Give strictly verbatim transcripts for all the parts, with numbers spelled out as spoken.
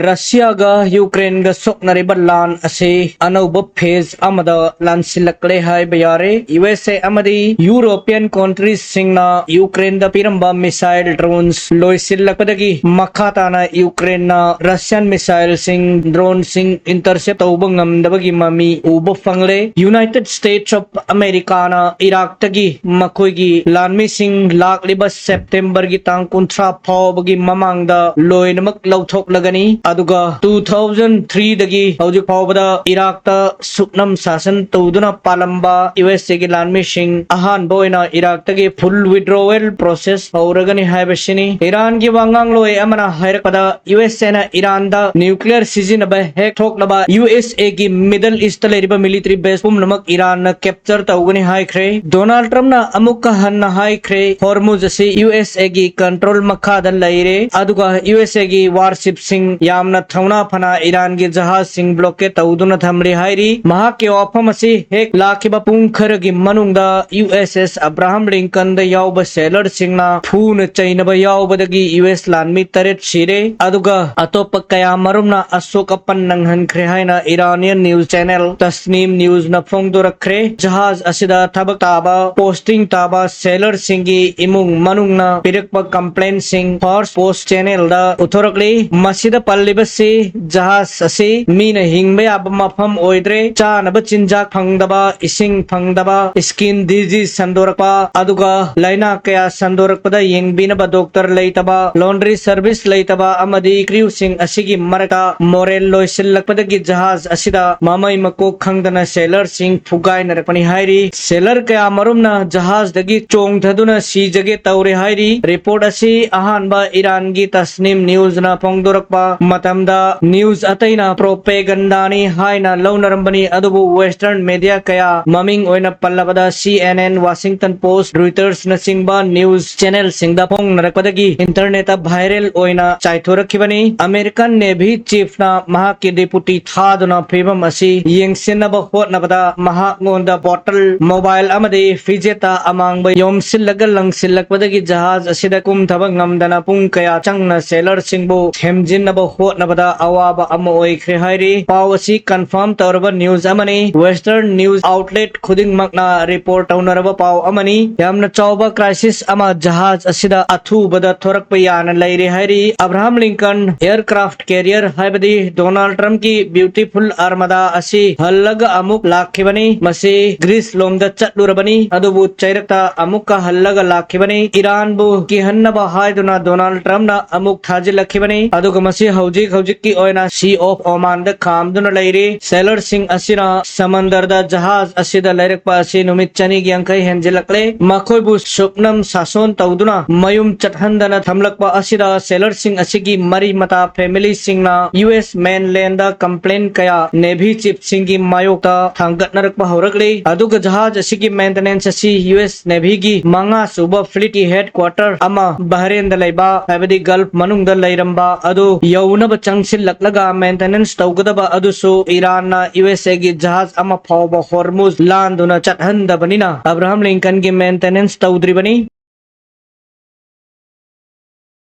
ꯔꯁꯤꯌꯥꯒ ꯌꯨꯀ꯭ꯔꯦꯟꯒ ꯁꯣꯛꯅꯔꯤꯕ ꯂꯥꯟ ꯑꯁꯤ ꯑꯅꯧꯕ phase ꯑꯃꯗ ꯂꯥꯟꯁꯤꯜꯂꯛꯂꯦ ꯍꯥꯏꯕ ꯌꯥꯔꯦ꯫ ꯌꯨ ꯑꯦꯁ ꯑꯦ ꯑꯃꯗꯤ ꯌꯨꯔꯣꯄꯤꯌꯟ countries ꯁꯤꯡꯅ ꯌꯨꯀ꯭ꯔꯦꯟꯗ ꯄꯤꯔꯝꯕ missile drones ꯂꯣꯏꯁꯤꯜꯂꯛꯄꯗꯒꯤ ꯃꯈꯥ ꯇꯥꯅ ꯌꯨꯀ꯭ꯔꯦꯟꯅ ꯔꯁꯤꯌꯟ missile ꯁꯤꯡ, drone ꯁꯤꯡ intercept ꯇꯧꯕ ꯉꯝꯗꯕꯒꯤ ꯃꯃꯤ ꯎꯕ ꯐꯪꯂꯦ꯫ United States of America ꯅ ꯏꯔꯥꯛꯇꯒꯤ ꯃꯈꯣꯏꯒꯤ ꯂꯥꯟꯃꯤꯁꯤꯡ ꯂꯥꯛꯂꯤꯕ ꯁꯦꯞꯇꯦꯝꯕꯔꯒꯤ ꯇꯥꯡ ꯀꯨꯟꯊ꯭ꯔꯥ ꯐꯥꯎꯕꯒꯤ ꯃꯃꯥꯡꯗ ꯂꯣꯏꯅꯃꯛ ꯂꯧꯊꯣꯛꯂꯒꯅꯤ꯫ ꯑꯗꯨꯒ two thousand three ꯗꯒꯤ ꯍꯧꯖꯤꯛ ꯐꯥꯎꯕꯗ ꯏꯔꯥꯛꯇ ꯁꯨꯞꯅꯝ ꯁꯥꯁꯟ ꯇꯧꯗꯨꯅ ꯄꯥꯜꯂꯝꯕ ꯌꯨ ꯑꯦꯁ ꯑꯦꯒꯤ ꯂꯥꯟꯃꯤꯁꯤꯡ ꯑꯍꯥꯟꯕ ꯑꯣꯏꯅ ꯏꯔꯥꯛꯇꯒꯤ full withdrawal process ꯍꯧꯔꯒꯅꯤ ꯍꯥꯏꯕꯁꯤꯅꯤ꯫ ꯏꯔꯥꯟꯒꯤ ꯋꯥꯉꯥꯡꯂꯣꯏ ꯑꯃꯅ ꯍꯥꯏꯔꯛꯄꯗ, ꯌꯨ ꯑꯦꯁ ꯑꯦꯅ ꯏꯔꯥꯟꯗ nuclear ꯁꯤꯖꯤꯟꯅꯕ ꯍꯦꯛ ꯊꯣꯛꯂꯕ ꯌꯨ ꯑꯦꯁ ꯑꯦꯒꯤ Middle East ꯂꯩꯔꯤꯕ military base ꯄꯨꯝꯅꯃꯛ ꯏꯔꯥꯟꯅ capture ꯇꯧꯒꯅꯤ ꯍꯥꯏꯈ꯭ꯔꯦ꯫ ꯗꯣꯅꯥꯜꯗ ꯇ꯭ꯔꯝꯞꯅ ꯑꯃꯨꯛꯀ ꯍꯟꯅ ꯍꯥꯏꯈ꯭ꯔꯦ, ꯍꯣꯔꯃꯨꯖ ꯑꯁꯤ ꯌꯨ ꯑꯦꯁ ꯑꯦꯒꯤ control ꯃꯈꯥꯗ ꯂꯩꯔꯦ, ꯑꯗꯨꯒ ꯌꯨ ꯑꯦꯁ ꯑꯦꯒꯤ warshipꯁꯤꯡ ꯌꯥꯝꯅ ꯊꯧꯅꯥ ꯐꯅ ꯏꯔꯥꯟꯒꯤ ꯖꯍꯥꯖꯁꯤꯡ blockade ꯇꯧꯗꯨꯅ ꯊꯝꯂꯤ ꯍꯥꯏꯔꯤ꯫ ꯃꯍꯥꯛꯀꯤ ꯋꯥꯐꯝ ꯑꯁꯤ ꯍꯦꯛ ꯂꯥꯛꯈꯤꯕ ꯄꯨꯡ ꯈꯔꯒꯤ ꯃꯅꯨꯡꯗ ꯌꯨ ꯑꯦꯁ ꯑꯦꯁ Abraham Lincolnꯗ ꯌꯥꯎꯕ sailorꯁꯤꯡꯅ ꯐꯨꯅ ꯆꯩꯅꯕ ꯌꯥꯎꯕꯗꯒꯤ ꯌꯨ ꯑꯦꯁ ꯂꯥꯟꯃꯤ ꯇꯔꯦꯠ ꯁꯤꯔꯦ, ꯑꯗꯨꯒ ꯑꯇꯣꯞꯄ ꯀꯌꯥꯃꯔꯨꯝꯅ ꯑꯁꯣꯛ ꯑꯄꯟ ꯅꯪꯍꯟꯈ꯭ꯔꯦ ꯍꯥꯏꯅ Iranian news channel Tasnim Newsꯅ ꯐꯣꯡꯗꯣꯔꯛꯈ꯭ꯔꯦ꯫ ꯖꯍꯥꯖ ꯑꯁꯤꯗ ꯊꯕꯛ ꯇꯥꯕ, posting ꯇꯥꯕ sailorꯁꯤꯡꯒꯤ ꯏꯃꯨꯡ ꯃꯅꯨꯡꯅ ꯄꯤꯔꯛꯄ complaintꯁꯤꯡ First Post channelꯗ ꯎꯠꯊꯣꯔꯛꯂꯤ꯫ ꯃꯁꯤꯗ ꯄꯜꯂꯤꯕꯁꯤ ꯖꯍꯥꯖ ꯑꯁꯤ ꯃꯤꯅ ꯍꯤꯡꯕ ꯌꯥꯕ ꯃꯐꯝ ꯑꯣꯏꯗ꯭ꯔꯦ, ꯆꯥꯅꯕ ꯆꯤꯟꯖꯥꯛ ꯐꯪꯗꯕ, ꯏꯁꯤꯡ ꯐꯪꯗꯕ, skin disease ꯁꯟꯗꯣꯔꯛꯄ, ꯑꯗꯨꯒ ꯂꯥꯏꯅꯥ ꯀꯌꯥ ꯁꯟꯗꯣꯔꯛꯄꯗ ꯌꯦꯡꯕꯤꯅꯕ doctor ꯂꯩꯇꯕ, laundry service ꯂꯩꯇꯕ ꯑꯃꯗꯤ crewꯁꯤꯡ ꯑꯁꯤꯒꯤ ꯃꯔꯛꯇ morale ꯂꯣꯏꯁꯤꯜꯂꯛꯄꯗꯒꯤ ꯖꯍꯥꯖ ꯑꯁꯤꯗ ꯃꯃꯩ ꯃꯀꯣꯛ ꯈꯪꯗꯅ sailorꯁꯤꯡ ꯐꯨꯒꯥꯏꯅꯔꯛꯄꯅꯤ ꯍꯥꯏꯔꯤ꯫ Sailor ꯀꯌꯥꯃꯔꯨꯝꯅ ꯖꯍꯥꯖꯗꯒꯤ ꯆꯣꯡꯊꯗꯨꯅ ꯁꯤꯖꯒꯦ ꯇꯧꯔꯦ ꯍꯥꯏꯔꯤ꯫ Report ꯑꯁꯤ ꯑꯍꯥꯟꯕ ꯏꯔꯥꯟꯒꯤ Tasnim Newsꯅ ꯐꯣꯡꯗꯣꯔꯛꯄ ꯃꯇꯝꯗ news ꯑꯇꯩꯅ propagandaꯅꯤ ꯍꯥꯏꯅ ꯂꯧꯅꯔꯝꯕꯅꯤ, ꯑꯗꯨꯕꯨ Western media ꯀꯌꯥ, ꯃꯃꯤꯡ ꯑꯣꯏꯅ ꯄꯜꯂꯕꯗ C N N, Washington Post, Reutersꯅꯆꯤꯡꯕ news channelꯁꯤꯡꯗ ꯐꯣꯡꯅꯔꯛꯄꯗꯒꯤ internetꯇ viral ꯑꯣꯏꯅ ꯆꯥꯏꯊꯣꯔꯛꯈꯤꯕꯅꯤ꯫ American Navy chiefꯅ ꯃꯍꯥꯛꯀꯤ deputy ꯊꯥꯗꯨꯅ ꯐꯤꯕꯝ ꯑꯁꯤ ꯌꯦꯡꯁꯤꯟꯅꯕ ꯍꯣꯠꯅꯕꯗ ꯃꯍꯥꯛꯉꯣꯟꯗ bottle, mobile ꯑꯃꯗꯤ ꯐꯤꯖꯦꯠꯇ ꯑꯃꯥꯡꯕ ꯌꯣꯝꯁꯤꯜꯂꯒ ꯂꯪꯁꯤꯜꯂꯛꯄꯗꯒꯤ ꯖꯍꯥꯖ ꯑꯁꯤꯗ ꯀꯨꯝꯊꯕ ꯉꯝꯗꯅ ꯄꯨꯡ ꯀꯌꯥ ꯆꯪꯅ sailorꯁꯤꯡꯕꯨ ꯊꯦꯝꯖꯤꯟꯅꯕ ꯍꯣꯠꯅꯕꯗ ꯑꯋꯥꯕ ꯑꯃ ꯑꯣꯏꯈ꯭ꯔꯦ ꯍꯥꯏꯔꯤ꯫ ꯄꯥꯎ ꯑꯁꯤ confirm ꯇꯧꯔꯕ news ꯑꯃꯅꯤ꯫ Western news outlet ꯈꯨꯗꯤꯡꯃꯛꯅ report ꯇꯧꯅꯔꯕ ꯄꯥꯎ ꯑꯃꯅꯤ꯫ ꯌꯥꯝꯅ ꯆꯥꯎꯕ crisis ꯑꯃ ꯖꯍꯥꯖ ꯑꯁꯤꯗ ꯑꯊꯨꯕꯗ ꯊꯣꯔꯛꯄ ꯌꯥꯅ ꯂꯩꯔꯦ ꯍꯥꯏꯔꯤ꯫ Abraham Lincoln aircraft carrier ꯍꯥꯏꯕꯗꯤ Donald Trumpꯀꯤ beautiful Armada ꯑꯁꯤ ꯍꯜꯂꯒ ꯑꯃꯨꯛ ꯂꯥꯛꯈꯤꯕꯅꯤ꯫ ꯃꯁꯤ Greece ꯂꯣꯝꯗ ꯆꯠꯂꯨꯔꯕꯅꯤ, ꯑꯗꯨꯕꯨ ꯆꯩꯔꯛꯇ ꯑꯃꯨꯛꯀ ꯍꯜꯂꯒ ꯂꯥꯛꯈꯤꯕꯅꯤ꯫ ꯏꯔꯥꯟꯕꯨ ꯀꯤꯍꯟꯅꯕ ꯍꯥꯏꯗꯨꯅ Donald Trumpꯅ ꯑꯃꯨꯛ ꯊꯥꯖꯤꯜꯂꯛꯈꯤꯕꯅꯤ꯫ ꯑꯗꯨꯒ ꯃꯁꯤ ꯍꯧꯖꯤꯛ ꯍꯧꯖꯤꯛꯀꯤ ꯑꯣꯏꯅ Sea of Omanꯗ ꯈꯥꯝꯗꯨꯅ ꯂꯩꯔꯤ꯫ Sailorꯁꯤꯡ ꯑꯁꯤꯅ ꯁꯃꯟꯗꯔꯗ ꯖꯍꯥꯖ ꯑꯁꯤꯗ ꯂꯩꯔꯛꯄ ꯑꯁꯤ ꯅꯨꯃꯤꯠ ꯆꯅꯤꯒꯤ ꯌꯥꯡꯈꯩ ꯍꯦꯟꯖꯤꯜꯂꯛꯂꯦ꯫ ꯃꯈꯣꯏꯕꯨ ꯁꯨꯞꯅꯝ ꯁꯥꯁꯣꯟ ꯇꯧꯗꯨꯅ ꯃꯌꯨꯝ ꯆꯠꯍꯟꯗꯅ ꯊꯝꯂꯛꯄ ꯑꯁꯤꯗ sailorꯁꯤꯡ ꯑꯁꯤꯒꯤ ꯃꯔꯤ ꯃꯇꯥ familyꯁꯤꯡꯅ U S mainlandꯗ complaint ꯀꯌꯥ Navy chiefꯁꯤꯡꯒꯤ ꯃꯥꯌꯣꯛꯇ ꯊꯥꯡꯒꯠꯅꯔꯛꯄ ꯍꯧꯔꯛꯂꯤ꯫ ꯑꯗꯨꯒ ꯖꯍꯥꯖ ꯑꯁꯤꯒꯤ maintenance ꯑꯁꯤ U S Navyꯒꯤ ꯃꯉꯥ ꯁꯨꯕ fleetꯀꯤ headquarter ꯑꯃ ꯕꯍꯔꯦꯟꯗ ꯂꯩꯕ, ꯍꯥꯏꯕꯗꯤ Gulf ꯃꯅꯨꯡꯗ ꯂꯩꯔꯝꯕ ꯑꯗꯨ ꯌꯧꯅꯕ ꯆꯪꯁꯤꯜꯂꯛꯂꯒ maintenance ꯇꯧꯒꯗꯕ ꯑꯗꯨꯁꯨ ꯏꯔꯥꯟꯅ USAꯒꯤ ꯖꯍꯥꯖ ꯑꯃ ꯐꯥꯎꯕ Hormuz ꯂꯥꯟꯗꯨꯅ ꯆꯠꯍꯟꯗꯕꯅꯤꯅ Abraham Lincolnꯒꯤ maintenance ꯇꯧꯗ꯭ꯔꯤꯕꯅꯤ꯫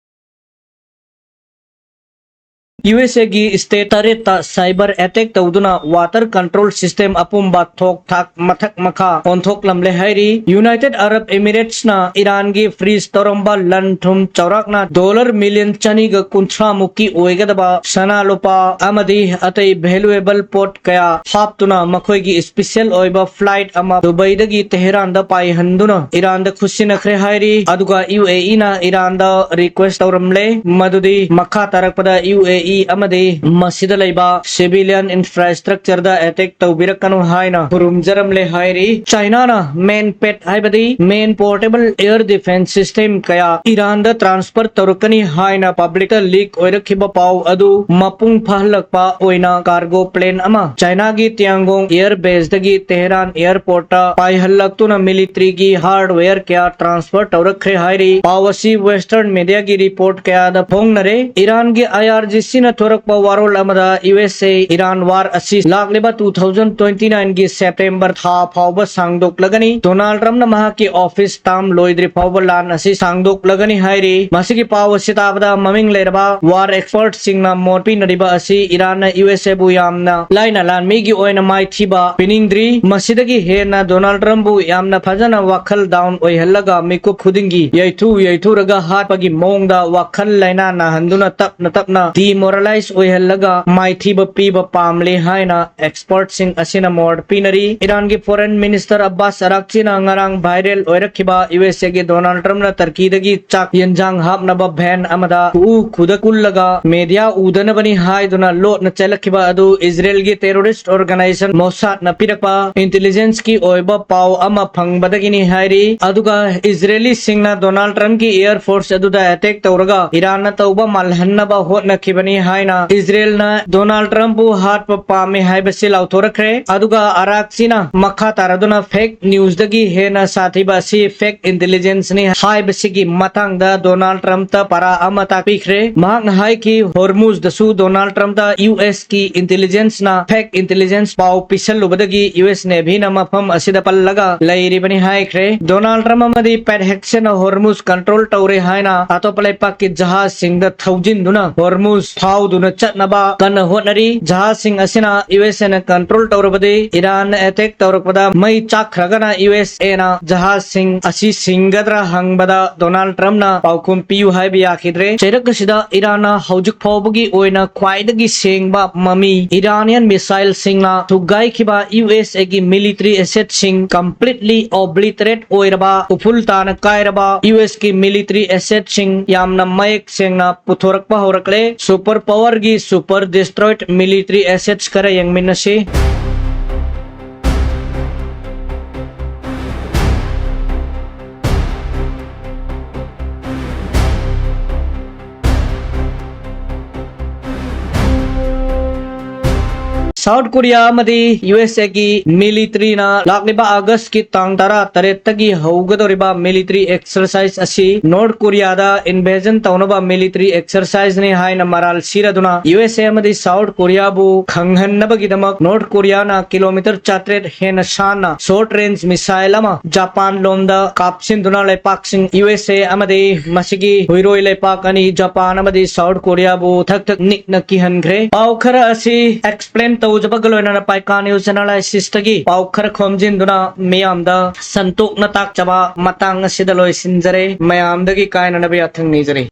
USAꯒꯤ state ꯇꯔꯦꯠꯇ cyber attack ꯇꯧꯗꯨꯅ water control system ꯑꯄꯨꯝꯕ ꯊꯣꯛ ꯊꯥꯛ ꯃꯊꯛ ꯃꯈꯥ ꯑꯣꯟꯊꯣꯛꯂꯝꯂꯦ ꯍꯥꯏꯔꯤ꯫ United Arab Emiratesꯅ ꯏꯔꯥꯟꯒꯤ freeze ꯇꯧꯔꯝꯕ ꯂꯟ ꯊꯨꯝ ꯆꯥꯎꯔꯥꯛꯅ dollar million ꯆꯅꯤꯒ ꯀꯨꯟꯊ꯭ꯔꯥ ꯃꯨꯛꯀꯤ ꯑꯣꯏꯒꯗꯕ ꯁꯅꯥ ꯂꯨꯄꯥ ꯑꯃꯗꯤ ꯑꯇꯩ valuable ꯄꯣꯠ ꯀꯌꯥ ꯍꯥꯞꯇꯨꯅ ꯃꯈꯣꯏꯒꯤ special ꯑꯣꯏꯕ flight ꯑꯃ ꯗꯨꯕꯩꯗꯒꯤ ꯇꯦꯍꯔꯥꯟꯗ ꯄꯥꯏꯍꯟꯗꯨꯅ ꯏꯔꯥꯟꯗ ꯈꯨꯠꯁꯤꯟꯅꯈ꯭ꯔꯦ ꯍꯥꯏꯔꯤ꯫ ꯑꯗꯨꯒ UAEꯅ ꯏꯔꯥꯟꯗ request ꯇꯧꯔꯝꯂꯦ ꯃꯗꯨꯗꯤ ꯃꯈꯥ ꯇꯥꯔꯛꯄꯗ UAE ꯑꯃꯗꯤ ꯃꯁꯤꯗ ꯂꯩꯕ civilian infrastructureꯗ attack ꯇꯧꯕꯤꯔꯛꯀꯅꯨ ꯍꯥꯏꯅ ꯈꯨꯔꯨꯝꯖꯔꯝꯂꯦ ꯍꯥꯏꯔꯤ꯫ Chinaꯅ MANPAD ꯍꯥꯏꯕꯗꯤ main portable air defense system ꯀꯌꯥ ꯏꯔꯥꯟꯗ transfer ꯇꯧꯔꯛꯀꯅꯤ ꯍꯥꯏꯅ publicꯇ leak ꯑꯣꯏꯔꯛꯈꯤꯕ ꯄꯥꯎ ꯑꯗꯨ ꯃꯄꯨꯡ ꯐꯥꯍꯜꯂꯛꯄ ꯑꯣꯏꯅ cargo plane ꯑꯃ Chinaꯒꯤ Tiangong air baseꯗꯒꯤ Tehran airportꯇ ꯄꯥꯏꯍꯜꯂꯛꯇꯨꯅ militaryꯒꯤ hardware ꯀꯌꯥ transfer ꯇꯧꯔꯛꯈ꯭ꯔꯦ ꯍꯥꯏꯔꯤ꯫ ꯄꯥꯎ ꯑꯁꯤ Western mediaꯒꯤ report ꯀꯌꯥꯗ ꯐꯣꯡꯅꯔꯦ꯫ ꯏꯔꯥꯟꯒꯤ IRGC ꯅ ꯊꯣꯔꯛꯄ ꯋꯥꯔꯣꯜ ꯑꯃꯗ, ꯌꯨ ꯑꯦꯁ ꯑꯦ ꯏꯔꯥꯟ ꯋꯥꯔ ꯑꯁꯤ ꯂꯥꯛꯂꯤꯕ two thousand twenty nine ꯒꯤ ꯁꯦꯞꯇꯦꯝꯕꯔ ꯊꯥ ꯐꯥꯎꯕ ꯁꯥꯡꯗꯣꯛꯂꯒꯅꯤ꯫ ꯗꯣꯅꯥꯜꯗ ꯇ꯭ꯔꯝꯞꯅ ꯃꯍꯥꯛꯀꯤ ꯑꯣꯐꯤꯁ ꯇꯥꯝ ꯂꯣꯏꯗ꯭ꯔꯤ ꯐꯥꯎꯕ ꯂꯥꯟ ꯑꯁꯤ ꯁꯥꯡꯗꯣꯛꯂꯒꯅꯤ ꯍꯥꯏꯔꯤ꯫ ꯃꯁꯤꯒꯤ ꯄꯥꯎ ꯑꯁꯤ ꯇꯥꯕꯗ ꯃꯃꯤꯡ ꯂꯩꯔꯕ ꯋꯥꯔ ꯑꯦꯛꯁꯄꯔꯠꯁꯤꯡꯅ ꯃꯣꯠ ꯄꯤꯅꯔꯤꯕ ꯑꯁꯤ ꯏꯔꯥꯟꯅ ꯌꯨ ꯑꯦꯁ ꯑꯦꯕꯨ ꯌꯥꯝꯅ ꯂꯥꯏꯅ ꯂꯥꯟꯃꯤꯒꯤ ꯑꯣꯏꯅ ꯃꯥꯏꯊꯤꯕ ꯄꯤꯅꯤꯡꯗ꯭ꯔꯤ꯫ ꯃꯁꯤꯗꯒꯤ ꯍꯦꯟꯅ ꯗꯣꯅꯥꯜꯗ ꯇ꯭ꯔꯝꯞꯕꯨ ꯌꯥꯝꯅ ꯐꯖꯅ ꯋꯥꯈꯜ ꯗꯥꯎꯟ ꯑꯣꯏꯍꯜꯂꯒ ꯃꯤꯀꯨꯞ ꯈꯨꯗꯤꯡꯒꯤ ꯌꯩꯊꯨ ꯌꯩꯊꯨꯔꯒ ꯍꯥꯠꯄꯒꯤ ꯃꯑꯣꯡꯗ ꯋꯥꯈꯜ ꯂꯥꯏꯅꯥ ꯅꯥꯍꯟꯗꯨꯅ ꯇꯞꯅ ꯇꯞꯅ ꯗꯤꯃꯣꯔꯦꯂꯥꯏꯁ ꯑꯣꯏꯍꯜꯂꯒ ꯃꯥꯏꯊꯤꯕ ꯄꯤꯕ ꯄꯥꯝꯂꯦ ꯍꯥꯏꯅ ꯑꯦꯛꯁꯄꯔꯠꯁꯤꯡ ꯑꯁꯤꯅ ꯃꯣꯠ ꯄꯤꯅꯔꯤ꯫ ꯏꯔꯥꯟꯒꯤ ꯐꯣꯔꯦꯟ ꯃꯤꯅꯤꯁꯇꯔ ꯑꯕꯥꯁ ꯑꯔꯥꯛꯆꯤꯅ ꯉꯔꯥꯡ ꯚꯥꯏꯔꯦꯜ ꯑꯣꯏꯔꯛꯈꯤꯕ ꯌꯨ ꯑꯦꯁ ꯑꯦꯒꯤ ꯗꯣꯅꯥꯜꯗ ꯇ꯭ꯔꯝꯞꯅ ꯇꯔꯀꯤꯗꯒꯤ ꯆꯥꯛ ꯌꯦꯟꯖꯥꯡ ꯍꯥꯞꯅꯕ ꯚꯦꯟ ꯑꯃꯗ ꯈꯨꯎ ꯈꯨꯗ ꯀꯨꯜꯂꯒ ꯃꯦꯗꯤꯌꯥ ꯎꯗꯅꯕꯅꯤ ꯍꯥꯏꯗꯨꯅ ꯂꯣꯠꯅ ꯆꯦꯜꯂꯛꯈꯤꯕ ꯑꯗꯨ ꯏꯖꯔꯦꯜꯒꯤ ꯇꯦꯔꯣꯔꯤꯁ ꯑꯣꯔꯒꯅꯥꯏꯖꯦꯁꯟ ꯃꯣꯁꯥꯗꯅ ꯄꯤꯔꯛꯄ ꯏꯟꯇꯦꯂꯤꯖꯦꯟꯁꯀꯤ ꯑꯣꯏꯕ ꯄꯥꯎ ꯑꯃ ꯐꯪꯕꯗꯒꯤꯅꯤ ꯍꯥꯏꯔꯤ꯫ ꯑꯗꯨꯒ ꯏꯖꯔꯦꯂꯤꯁꯤꯡꯅ ꯗꯣꯅꯥꯜꯗ ꯇ꯭ꯔꯝꯞꯀꯤ ꯑꯦꯌꯔ ꯐꯣꯔꯁ ꯑꯗꯨꯗ ꯑꯦꯇꯦꯛ ꯇꯧꯔꯒ ꯏꯔꯥꯟꯅ ꯇꯧꯕ ꯃꯥꯜꯍꯟꯅꯕ ꯍꯣꯠꯅꯈꯤꯕꯅꯤ ꯍꯥꯏꯅ ꯏꯖꯔꯦꯜꯅ ꯗꯣꯅꯥꯜꯗ ꯇ꯭ꯔꯝꯞꯄꯨ ꯍꯥꯠꯄ ꯄꯥꯝꯃꯤ ꯍꯥꯏꯕꯁꯤ ꯂꯥꯎꯊꯣꯔꯛꯈ꯭ꯔꯦ꯫ ꯑꯗꯨꯒ ꯑꯔꯥꯛꯁꯤꯅ ꯃꯈꯥ ꯇꯥꯔꯗꯨꯅ ꯐꯦꯛ ꯅ꯭ꯌꯨꯁꯇꯒꯤ ꯍꯦꯟꯅ ꯁꯥꯊꯤꯕ ꯑꯁꯤ ꯐꯦꯛ ꯏꯟꯇꯦꯂꯤꯖꯦꯟꯁꯅꯤ ꯍꯥꯏꯕꯁꯤꯒꯤ ꯃꯇꯥꯡꯗ ꯗꯣꯅꯥꯜꯗ ꯇ꯭ꯔꯝꯞꯇ ꯄꯥꯔꯥ ꯑꯃ ꯇꯥꯛꯄꯤꯈ꯭ꯔꯦ꯫ ꯃꯍꯥꯛꯅ ꯍꯥꯏꯈꯤ, ꯍꯣꯔꯃꯨꯖꯗꯁꯨ ꯗꯣꯅꯥꯜꯗ ꯇ꯭ꯔꯝꯞꯇ ꯌꯨ ꯑꯦꯁꯀꯤ ꯏꯟꯇꯦꯂꯤꯖꯦꯟꯁꯅ ꯐꯦꯛ ꯏꯟꯇꯦꯂꯤꯖꯦꯟꯁ ꯄꯥꯎ ꯄꯤꯁꯜꯂꯨꯕꯗꯒꯤ ꯌꯨ ꯑꯦꯁ ꯅꯦꯚꯤꯅ ꯃꯐꯝ ꯑꯁꯤꯗ ꯄꯜꯂꯒ ꯂꯩꯔꯤꯕꯅꯤ ꯍꯥꯏꯈ꯭ꯔꯦ꯫ ꯗꯣꯅꯥꯜꯗ ꯇ꯭ꯔꯝꯞ ꯑꯃꯗꯤ ꯄꯦꯠ ꯍꯦꯛꯁꯟꯅ ꯍꯣꯔꯃꯨꯖ ꯀꯟꯇ꯭ꯔꯣꯜ ꯇꯧꯔꯦ ꯍꯥꯏꯅ ꯑꯇꯣꯞꯄ ꯂꯩꯄꯥꯛꯀꯤ ꯖꯍꯥꯖꯁꯤꯡꯗ ꯊꯧꯖꯤꯟꯗꯨꯅ ꯍꯣꯔꯃꯨꯖ ꯐꯥꯎꯗꯨꯅ ꯆꯠꯅꯕ ꯀꯟꯅ ꯍꯣꯠꯅꯔꯤ꯫ ꯖꯍꯥꯖꯁꯤꯡ ꯑꯁꯤꯅ ꯌꯨ ꯑꯦꯁ ꯑꯦꯅ ꯀꯟꯇ꯭ꯔꯣꯜ ꯇꯧꯔꯕꯗꯤ ꯏꯔꯥꯟꯅ ꯑꯦꯇꯦꯛ ꯇꯧꯔꯛꯄꯗ ꯃꯩ ꯆꯥꯛꯈ꯭ꯔꯒꯅ ꯌꯨ ꯑꯦꯁ ꯑꯦꯅ ꯖꯍꯥꯖꯁꯤꯡ ꯑꯁꯤ ꯁꯤꯡꯒꯗ꯭ꯔꯥ ꯍꯪꯕꯗ ꯗꯣꯅꯥꯜꯗ ꯇ꯭ꯔꯝꯞꯅ ꯄꯥꯎꯈꯨꯝ ꯄꯤꯌꯨ ꯍꯥꯏꯕ ꯌꯥꯈꯤꯗ꯭ꯔꯦ꯫ ꯆꯩꯔꯛ ꯑꯁꯤꯗ ꯏꯔꯥꯟꯅ ꯍꯧꯖꯤꯛ ꯐꯥꯎꯕꯒꯤ ꯑꯣꯏꯅ ꯈ꯭ꯋꯥꯏꯗꯒꯤ ꯁꯦꯡꯕ ꯃꯃꯤ ꯏꯔꯥꯅꯤꯌꯟ ꯃꯤꯁꯥꯏꯜꯁꯤꯡꯅ ꯊꯨꯒꯥꯏꯈꯤꯕ ꯌꯨ ꯑꯦꯁ ꯑꯦꯒꯤ ꯃꯤꯂꯤꯇꯔꯤ ꯑꯦꯁꯦꯠꯁꯤꯡ ꯀꯝꯄ꯭ꯂꯤꯠꯂꯤ ꯑꯣꯕ꯭ꯂꯤꯇꯔꯦꯠ ꯑꯣꯏꯔꯕ, ꯎꯐꯨꯜ ꯇꯥꯅ ꯀꯥꯏꯔꯕ ꯌꯨ ꯑꯦꯁꯀꯤ ꯃꯤꯂꯤꯇꯔꯤ ꯑꯦꯁꯦꯠꯁꯤꯡ ꯌꯥꯝꯅ ꯃꯌꯦꯛ ꯁꯦꯡꯅ ꯄꯨꯊꯣꯔꯛꯄ ꯍꯧꯔꯛꯂꯦ꯫ ꯁꯨꯄꯔ ꯄꯥꯋꯔꯒꯤ ꯁꯨꯄꯔ ꯗꯤꯁꯇ꯭ꯔꯣꯏꯠ ꯃꯤꯂꯤꯇꯔꯤ ꯑꯦꯁꯦꯠꯁ ꯈꯔ ꯌꯦꯡꯃꯤꯟꯅꯁꯤ꯫ South Korea ꯑꯃꯗꯤ U S A ꯒꯤ military ꯅ ꯂꯥꯛꯂꯤꯕ August ꯀꯤ ꯇꯥꯡ ꯇꯔꯥ ꯇꯔꯦꯠꯇꯒꯤ ꯍꯧꯒꯗꯧꯔꯤꯕ military exercise ꯑꯁꯤ North Korea ꯗ invasion ꯇꯧꯅꯕ military exercise ꯅꯤ ꯍꯥꯏꯅ ꯃꯔꯥꯜ ꯁꯤꯔꯗꯨꯅ U S A ꯑꯃꯗꯤ South Korea ꯕꯨ ꯈꯪꯍꯟꯅꯕꯒꯤꯗꯃꯛ North Korea ꯅ kilometre ꯆꯥꯇ꯭ꯔꯦꯠ ꯍꯦꯟꯅ ꯁꯥꯡꯅ short range missile ꯑꯃ Japan ꯂꯣꯝꯗ ꯀꯥꯞꯁꯤꯟꯗꯨꯅ ꯂꯩꯄꯥꯛꯁꯤꯡ U S A ꯑꯃꯗꯤ ꯃꯁꯤꯒꯤ ꯍꯨꯏꯔꯣꯏ ꯂꯩꯄꯥꯛ ꯑꯅꯤ Japan ꯑꯃꯗꯤ South Korea ꯕꯨ ꯊꯛ ꯊꯛ ꯅꯤꯛꯅ ꯀꯤꯍꯟꯈ꯭ꯔꯦ꯫ ꯄꯥꯎ ꯈꯔ ꯑꯁꯤ explain ꯇꯧꯖꯕꯒ ꯂꯣꯏꯅꯅ Paikan News Analysis ꯇꯒꯤ ꯄꯥꯎ ꯈꯔ ꯈꯣꯝꯖꯤꯟꯗꯨꯅ ꯃꯤꯌꯥꯝꯗ ꯁꯟꯇꯣꯛꯅ ꯇꯥꯛꯆꯕ ꯃꯇꯥꯡ ꯑꯁꯤꯗ ꯂꯣꯏꯁꯤꯟꯖꯔꯦ꯫ ꯃꯌꯥꯝꯗꯒꯤ ꯀꯥꯏꯅꯅꯕ ꯌꯥꯊꯪ ꯅꯤꯖꯔꯤ꯫